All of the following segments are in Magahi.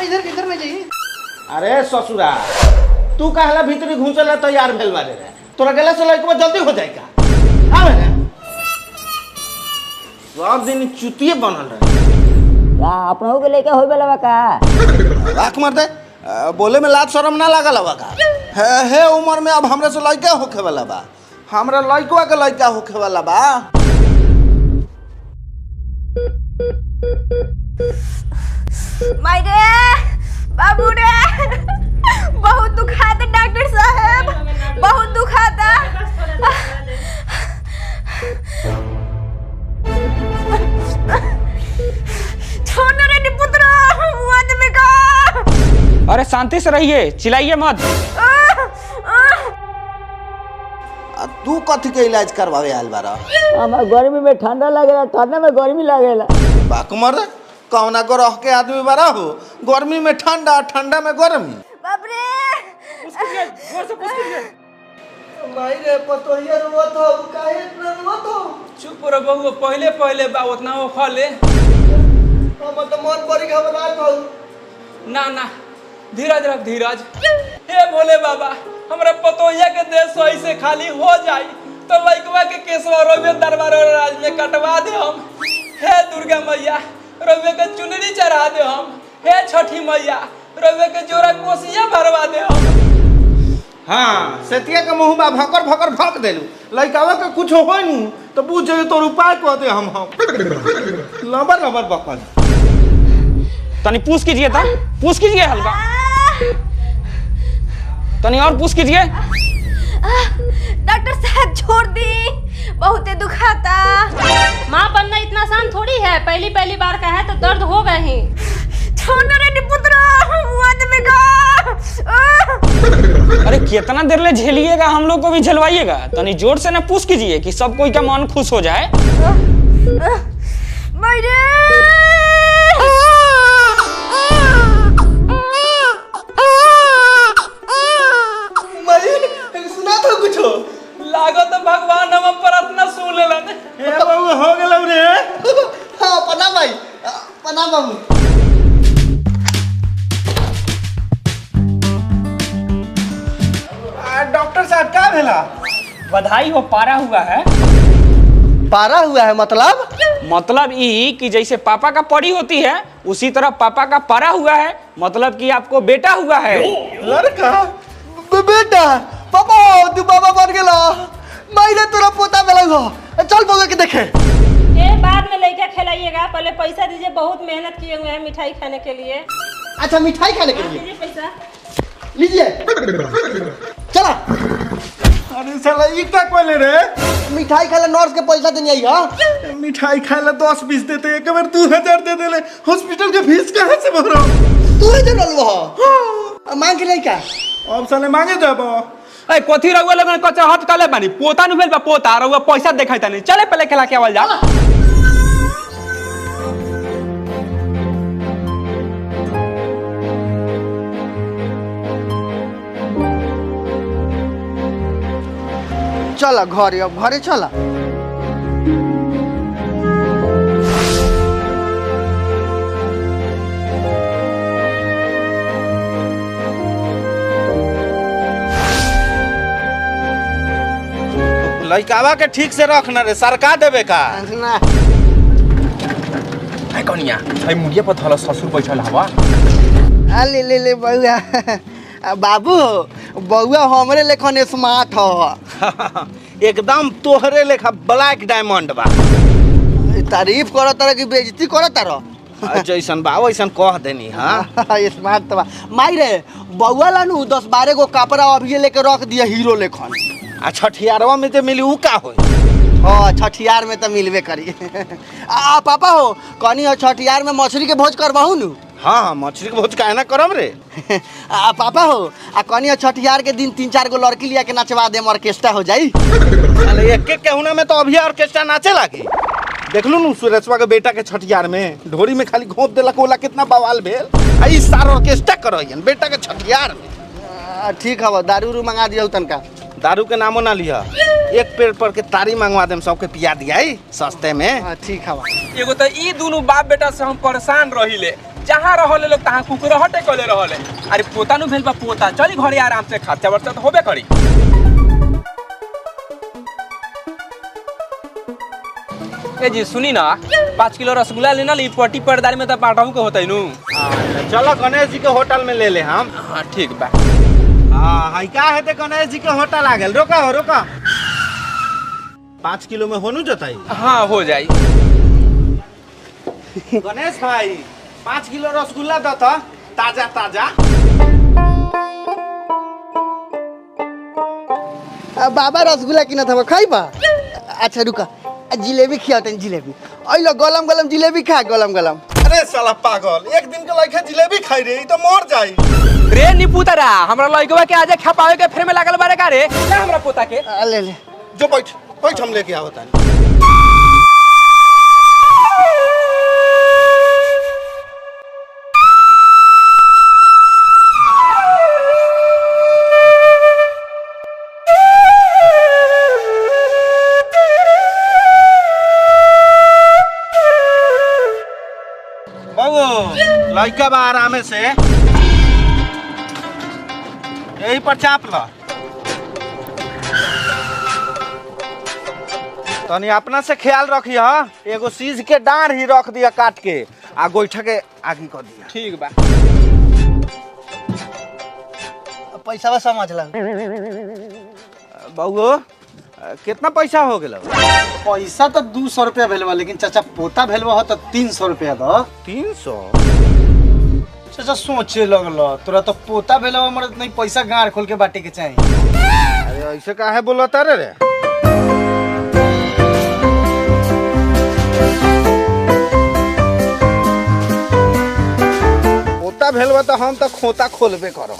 इधर इधर में जाइए। अरे ससुरा तू कहला भीतरी घुसला तैयार भेल बारे रे, तोरा गेला से लड़कवा जल्दी हो जाएगा। आवे ना सब दिन चुतिए बनल रहे। अपनों के लेके होए वाला बा का? लाख मार दे, बोले में लाज शरम ना लागल बा का? हे हे उम्र में अब हमरा से लड़का होखे वाला बा, हमरा लड़कवा के लड़का होखे वाला बा। माई रे बाबू रे बहुत दुखाता डॉक्टर साहब, बहुत दुखाता। छोड़ रे पुत्र आदमी का। अरे शांति से रहिए, चिल्लाइए मत। तू कथी के इलाज करवावे आयल बारा? हमार गर्मी में ठंडा लागेला, ठंडा में गर्मी लागेला। बाकुमर कौना को रह के आदमी बारा हो, गर्मी में ठंडा, ठंडा में गर्मी। बाप रे माई रे पतोहिया रोवत हो, काहे इतना रोवत हो? चुप रह बहू, पहले पहले बा उतना वो खा ले। हमर तो मन बड़ी घबरात हो। ना ना धीरज रख धीरज। हे भोले बाबा हमरा पतोहिया के देह सही से खाली हो जाई तो लइकवा के केसवा रोवे दरबार राज में कटवा दे हम। हे दुर्गा मैया रउवे के चुनरी चढ़ा दे हम। हे छठी मैया रउवे के जोड़ा कोसिया भरवा दे हम। हाँ सेतिया के मुँह बा भकर भकर भक देलू, लइकावा के कुछ होई नु तो बुझ जाए तोर उपाय कह दे हम। लबर लबर बकल तनी पूछ कीजिए, ता पूछ कीजिए हल्का, तनी और पूछ कीजिए। डॉक्टर साहब छोड़ दी, बहुत दुखाता। माँ बनना इतना आसान थोड़ी है, पहली पहली बार का है तो दर्द होगा ही। छोड़ रे पुत्र आदमी का। अरे कितना देर ले झेलिएगा, हम लोग को भी झेलवाइएगा। तनी जोर से ना पूछ कीजिए कि सब कोई का मन खुश हो जाए। मेरे सुना था कुछ लागत भगवान हम प्रार्थना सुन लेलन। हे बाबू हो गेलौ रे। हां प्रणाम भाई, प्रणाम बाबू। डॉक्टर साहब का भेला? बधाई हो, पारा हुआ है। पारा हुआ है मतलब? मतलब ई कि जैसे पापा का परी होती है उसी तरह पापा का पारा हुआ है, मतलब कि आपको बेटा हुआ है। लड़का बेटा? पापा तू बाबा बन गेला, माई तोरा पोता भेला हो, चल बउआ के देखे। ए बाद में लइका खिलाइएगा, पहले पैसा दीजिए, बहुत मेहनत किए हुए हैं मिठाई खाने के लिए। अच्छा मिठाई खाने के लिए दीजिए पैसा, लीजिए चला। अरे साला ई का कोले रे? मिठाई खाला नर्स के पैसा देनी आई। हां मिठाई खाला 10-20 देते, एक बार 2000 दे देले, हॉस्पिटल के फीस कहां से भरो? तू ही जनल हो। हां मांग के लइका अब साले मांगे जाबो। ए कथी रउवा लगन कचा हट काले बानी, पोता नु भेल बा पोता, रउवा पैसा देखाई तानी। चले पहले खेला के आवल जा। चला घरे, अब घरे चला। लइकावा के ठीक से रखना रे, सरका देबे का ना। ए कनिया ए मुड़िया पर थला ससुर बैठल हवा। आ ले ले ले बउआ, बाबू बउआ हमरे लेखन स्मार्ट हो। एकदम तोहरे लेखा ब्लैक डायमंड बा। तारीफ करो तारा कि बेइज्जती करो तारा? जैसन बा वैसन कह देनी। हां स्मार्ट बा। माई रे बउआ ला नु 10-12 गो कपड़ा अभी लेके रख दिया हीरो लेखन। आ छठियारवा में तो मिली उ का होई? हां छठियार में तो मिलबे करी। आ पापा हो कनी हो छठियार में मछली के भोज करबहु नु? हाँ हाँ मछली के भोज काहे ना करम रे। आ पापा हो आ कनी हो छठियार के दिन 3-4 गो लड़की लिया के नचवा दे, ऑर्केस्ट्रा हो जाई। साले एक एक केहुना में तो अभी ऑर्केस्ट्रा नाचे लागी। देखलू नु सुरेशवा के बेटा के छठियार में ढोरी में खाली घोप देलक, ओला कितना बवाल भेल। आ ई सार ऑर्केस्ट्रा करइयन बेटा के छठियार में। ठीक हवा, दारू रू मंगा दियौ तनका। दारू के नामो ना लिया, एक पेड़ पर के तारी मंगवा देम, सबके पिया दियाई सस्ते में। ठीक हवा। एगो तो ई दोनों बाप बेटा से हम परेशान रहिले, जहाँ रहले लोग तहाँ कुकुरहटे कले रहले। अरे पोता नु भेल बा पोता, चली घरे आराम से खर्चा वर्चा तो होबे करी। ए जी सुनी ना, 5 किलो रसगुल्ला लेना ली, पट्टी पर्दारी में तो बांटहू के होतै नु। चलो गणेश जी के होटल में ले ले हम। हां ठीक बा। हां हाई का हेते गणेश जी के होटल आ गेल। रोका हो रोका, 5 किलो में होनु जतई। हां हो जाई। गणेश भाई 5 किलो रसगुल्ला दत, ताजा ताजा। बाबा रसगुल्ला किना था खाइबा? अच्छा रुका, जिलेबी खियाते जिलेबी। ओइलो गलम गलम जिलेबी खा, गलम गलम। अरे साला पागल, एक दिन के लइका जिलेबी खाई रे, ई तो मर जाई रे। निपुतरा हमरा लइकवा के आजे खपावे के फेर में लागल बारे का रे। ले हमरा पोता के ले ले, जो बैठ बैठ, हम लेके आवत तानी। लइका बा आराम से यही पर चाप ल। तनी अपना से ख्याल रखिह, एगो सीज के डांर ही रख दिया काट के, आ गोईठा के आगी कर दिया। ठीक बा। पैसा समझ ल बउओ, कितना पैसा हो गेल? पैसा तो 200 रुपया भेल बा, लेकिन चाचा पोता भेल बा तो 300 रुपया दो। 300? चाचा सोचे लगल, तोरा तो पोता भेल बा, हमरा इतना पैसा गाड़ खोल के बाटे के चाही। अरे ऐसे काहे बोलता रे रे? पोता भेल बा तो हम तो खोता खोलबे करब।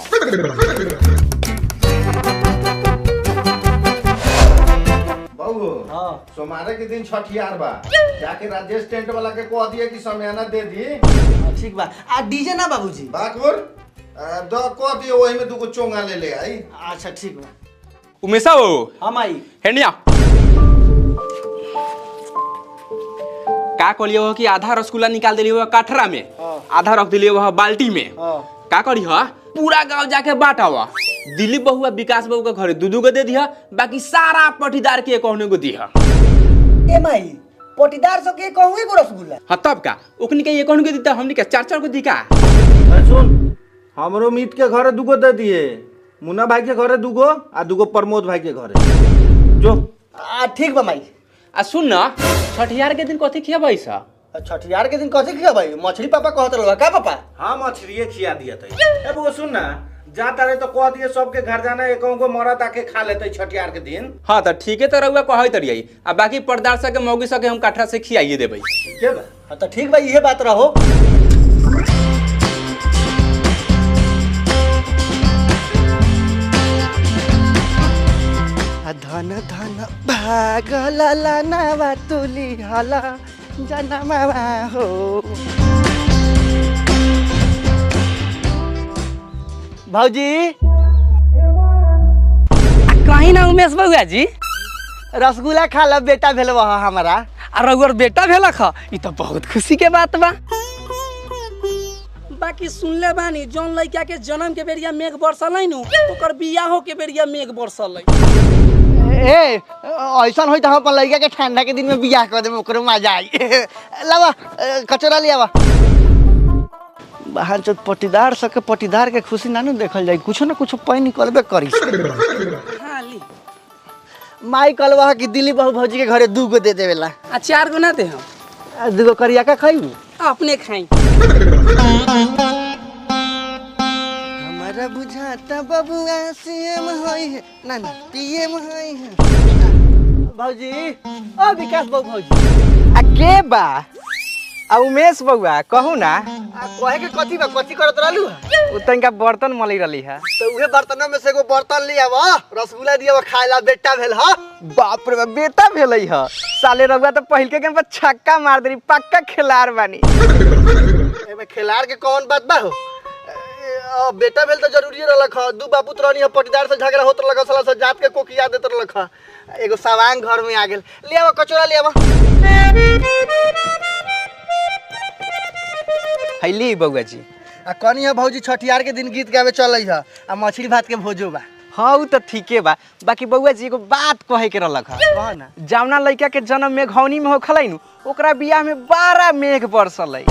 हाँ। सोमवार के दिन छठियार बा, जाके राजेश टेंट वाला के कह दिए कि समियाना दे दी। ठीक बा। आ डीजे ना बाबूजी? बाकुर दो कह दिए, वही में दुगो चोंगा ले ले आई। अच्छा ठीक बा। उमेशा ओ। हां माई। हेनिया का कहलियो हो कि आधा रसगुल्ला निकाल देलियो हो काठरा में, आधा रख देलियो हो बाल्टी में। का करी हो, पूरा गांव जाके बांटावा। दिलीप बहुआ विकास बहु के घरे दू को दे दिया, बाकी सारा पटीदार के कहने को दिया। ए माई, पटीदार सब के कहूं एगो रसगुल्ला? हां तब का ओकनी के एक को दीता, हमनी के चार चार को दी का। अरे सुन, हमरो मीत के घरे दुगो दे दिए, मुन्ना भाई के घरे दुगो आ दुगो प्रमोद भाई के घरे। जो आ ठीक बा माई। आ सुन ना, छठियार के दिन कथी खियाबै सा? छठियार के दिन कथी खियाबै? मछली पापा कहत रहल का पापा? हां मछलिए खिया दिया त। ए बउआ सुन ना, जा तारे तो कह दिए सबके घर जाना, एक को मरत आके खा लेते छठियार के दिन। हां त ठीक है, त रउआ कहत रहियै, आ बाकी पर्दार सा के मौगी सा के हम काठा से खियाइए देबै। के बा? हां त ठीक बा, इहे बात रहो। धन धन भागल लानावा तुली हला जनमावा हो। भौजी कहीं ना उमेश बउआ जी, रसगुल्ला खा ला, बेटा भेल हमारा। आ रउआ बेटा भेलक ह, ई तो बहुत खुशी के बात बा। बाकी सुनले बानी जौन लइका के जन्म के बेरिया मेघ बरसलै नु, ओकर बियाहो के बेरिया मेघ बरसलै। ए ऐसा होई त हम अपन लइका के ठंडा के दिन में बियाह कर देब, ओकरो मजा आई। लावा कचरा ले आवा। बाहर चो पटीदार सके पटीदार के खुशी ना नु देखल जाई, कुछ ना कुछ पाई निकलबे करी। हां ली। माई कहलवा कि दिल्ली बहु भौजी के घरे 2 गो दे देवेला। आ 4 गो ना दे हम। आ 2 गो करिया का खाइबू? अपने खाई। हमारा बुझाता बबुआ सीएम होई है, ना ना पीएम होई है। भौजी ओ विकास बहु भौजी। आ के बा? आ उमेश बउआ कहू ना। आ कहे के कथी बा, कथी करत रहलू? उ तनका बर्तन मलई रहली है। तो उहे बर्तनों में से एगो बर्तन ले आवा, रसगुल्ला दियावा खाए ला, बेटा भेल ह। बाप रे बाप, बेटा भेलै ह। साले रउआ तो पहिलके गेम पर छक्का मार देली, पक्का खिलाड़ बानी। एमे खिलाड़ के कौन बात बा हो? बेटा भेल तो जरूरी रहलक ह। दू बापूत रहनी ह, पटीदार से झगड़ा होत रहलक, साला से जात के कोकिया देत रहलक ह। एगो सवांग घर में आ गेल। ले आवा कचोरा ले आवा। हैली बउआ जी। आ कनी है भौजी छठियार के दिन गीत गावे चलै है आ मछली भात के भोजो बा। हाँ उ त ठीके बा, बाकी बउआ जी एगो बात कहे के रहलक ह। ना जावना लइका के जन्म मेघौनी में होखलै नु ओकरा बियाह में 12 मेघ बरसलै।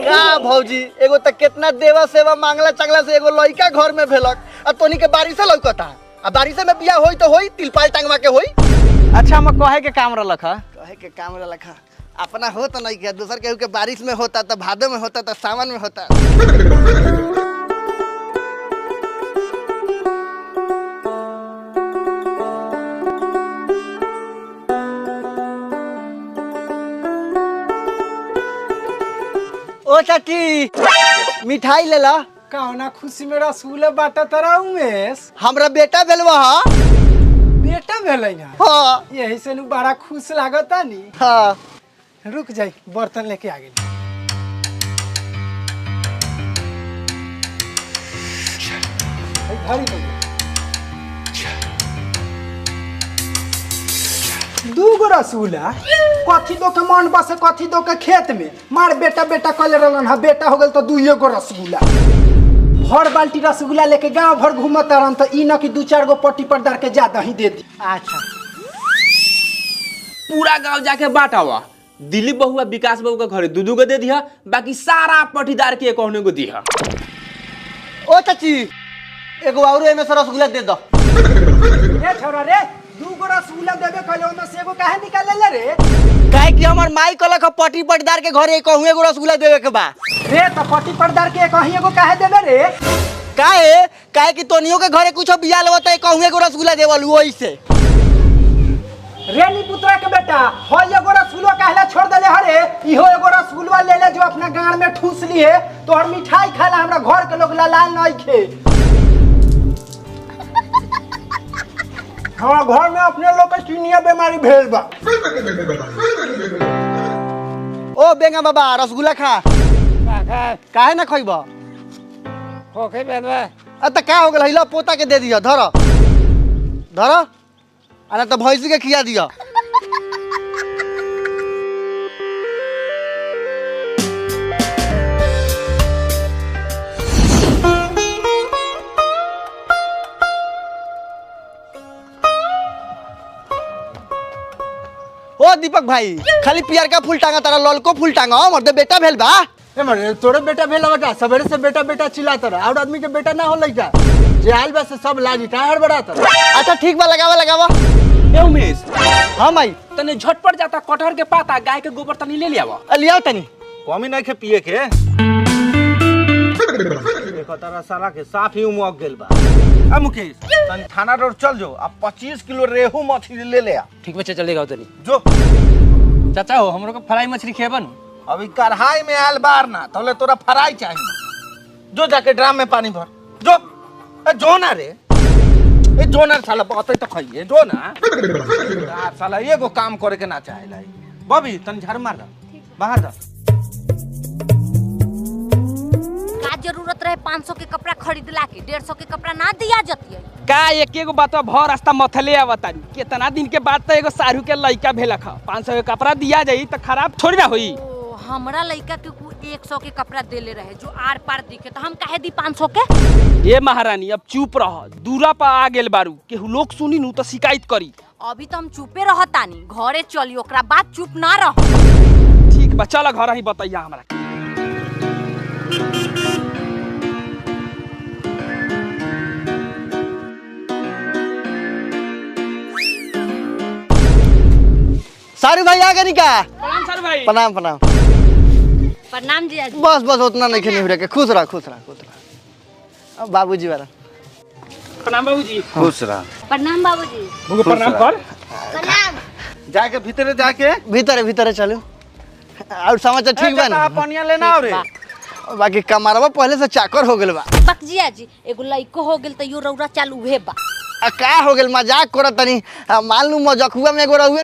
का भौजी एगो त केतना देवा सेवा मांगला चंगला से एगो लइका घर में भेलक आ तोनी के बारिशे लौकता आ बारिशे में बियाह होई त होई तिलपाल टांगवा के होई। अच्छा हम कहे के काम रहलक ह। कहे के काम रहलक ह अपना हो त नहीं के दूसर केहू के बारिश में होता त भादो में होता त सावन में होता। ओ चाची मिठाई ले ला। कौना खुशी में रसगुल्ला बांटा तारा उमेश? हमरा बेटा भेलवा ह। बेटा भेलै ना? हाँ। यही से नु बड़ा खुश लागता नी। हाँ। रुक जाई बर्तन लेके आ गेली। धरी दूगो रसगुल्ला कथी दो के मन बसे कथी दो के खेत में मार बेटा बेटा कले रहलन हा, बेटा हो गेल तो दुइये गो रसगुल्ला। भर बाल्टी रसगुल्ला लेके गांव भर घूमत रहन त ई न कि दू चार गो पट्टी पर डार के ज्यादा ही दे दी। अच्छा पूरा गांव जाके बांटावा, दिलीप बहुआ विकास बहू के घरे दू दू गो दे दिहा, बाकी सारा पटीदार के एक गो दिहा। ओ चाची एगो और एमे से रसगुल्ला दे दो। ए छोरा रे दू गो रसगुल्ला देबे कहले ओमे से एगो काहे निकाले ले रे? काहे कि हमर माई कहलक पट्टी पटीदार के घरे एक एगो रसगुल्ला देवे के बा। रे त पट्टी पटीदार के एक एगो काहे देबे रे? काहे काहे कि तोनियो के घरे कुछो बिया लेवत एक एगो रसगुल्ला देवल ओही से। रे नी पुत्रा के बेटा हो एगो रसगुल्ला काहेला छोड़ देले हरे? इहो एगो रसगुल्ला ले ले जो अपना गांड में ठूस ली है तोहर मिठाई खाला हमरा घर के लोग लाल नहीं खे। हाँ घर में अपने लोग के चीनिया बीमारी भेल बा। ओ बेंगा बाबा रसगुल्ला खा। काहे ना खइबा? खोखे बेलवा। अ त का हो गेल हैला पोता के दे दिया धर धर अरे त भैंसी के खिया दिया। ओ दीपक भाई खाली पियर का फूल टांगा तारा ललको फूल टांगा मर्दे बेटा भेल बा। ए मरे तोरे बेटा भेल बा सवेरे से बेटा बेटा चिल्लाता रहा और आदमी के बेटा ना होलै का जे आइल बा से सब लाजी टायर बढ़ाता। अच्छा ठीक बा लगावा लगावा। ए उमेश। हां भाई तने झटपट जाता कटहर के पाता गाय के गोबर तनी ले लियावा। लियाओ तनी। कमी नहीं के पिए के देखो तारा साला के साफ ही उमक गेल बा। आ मुकेश तनी थाना रोड चल जो आ 25 किलो रेहू मछली ले ले आ। ठीक बच्चा चलेगा तनी जो। चाचा हो हमरो के फ्राई मछली खेबन? अभी कढ़ाई में आयल बार ना तोले तोरा फ्राई चाहिए। जो जाके ड्राम में पानी भर जो। ए जो ना रे ए जो ना साला बहुते तो खाइए जो ना साला एगो काम करे के ना चाहेला। बबी तनी झाड़ू मार दा बाहर दा। का जरूरत रहे 500 के कपड़ा खरीदला के 150 के कपड़ा ना दिया जतिए का? एक एगो बात भर रास्ता मथले आवता केतना दिन के बाद त एगो सारू के लइका भेलक 500 के कपड़ा दिया जाई त खराब थोड़ी ना होई। हमरा लइका के 100 के कपड़ा देले रहे जो आर पार दिखे तो हम काहे दी 500 के? ए महारानी अब चुप रह, दूरा पर आ गेल बारू केहू लोग सुनी नु त शिकायत करी। अभी तो हम चुपे रहतानी घरे चली ओकरा बाद चुप ना रह। ठीक बा चल घर ही बताइया हमरा। सारू भाई आ गए का? प्रणाम सारू भाई। प्रणाम प्रणाम। प्रणाम जी। बस बस उतना नहीं खेने के खुश रह खुश रह खुश रह। अब बाबूजी वाला प्रणाम बाबूजी। खुश रह। प्रणाम बाबूजी। प्रणाम कर। प्रणाम। जाके भीतरे जाके भीतरे भीतरे चलो और समाचार ठीक बा ना? पानिया लेना और बाकी कमरवा पहले से चाकर हो गेल बा। बकजिया जी एगो लइको हो गेल त यो रौरा चालू उहे बा। आ का हो गेल मजाक करत तनी मान लू मजकुआ में एगो रहुए।